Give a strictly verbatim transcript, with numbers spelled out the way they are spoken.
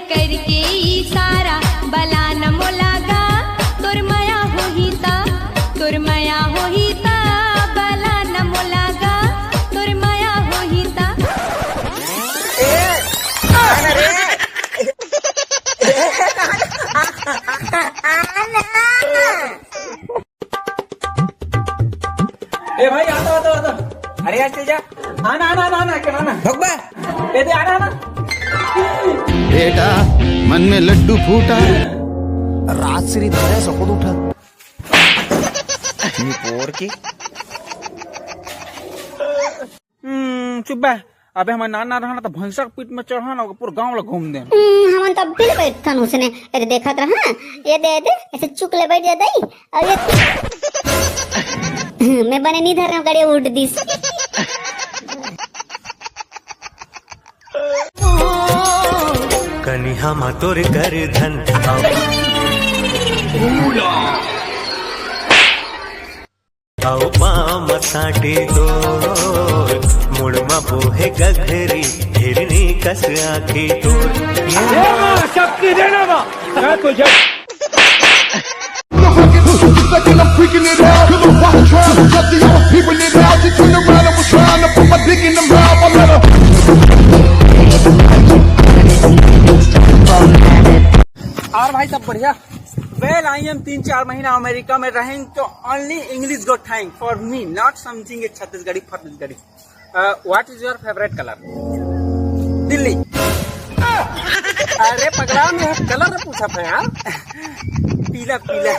करके इशारा, बला न मोला गा, तोर मया होही ता, तोर मया होही ता, बला न मोला गा, तोर मया होही ता। ए भाई, आता, आता, आता। अरे यार, चल जा। आना, आना, आना, आना, क्या आना? भगवा। ए दे, आना, आना। बेटा, मन में लड्डू फूटा। राजश्री धरे सकुन उठा। ये पोर की। हम्म, चुप बे। अबे हमर नाना रहा ना, त भैंसा के पीठ में चढ़ा ना, ओकर पूरा गांव ला घूम दे। हम्म, हमन त बिल बैठथन उसने। ए दे, देखत रहा। ए दे, ए दे, ऐसे चुक ले बैठ जा दई। अउ ये मैं बने नहीं धर रहा हूँ, गाड़ी उठ दिस। कनिहा मा तोर कर धन। अउ पाँव म सांटी तोर, मुड़ म बोहे गघरी, हिरनी कस आँखी तोर। ये माँ, शक्ति देना माँ, मैं तुझे Looking, I'm freaking it out. Till the watch trying to shut the other people it out. She turned around and was trying to put my dick in the mouth. I let her और भाई, सब बढ़िया। Well, I am तीन चार महीना America में रहें, तो only English got thank for me, not something in Chhattisgarhi फत्तीसगढ़ी। What is your favourite colour? Delhi. अरे पगला, मैं कलर पूछा था यार। पीला, पीला।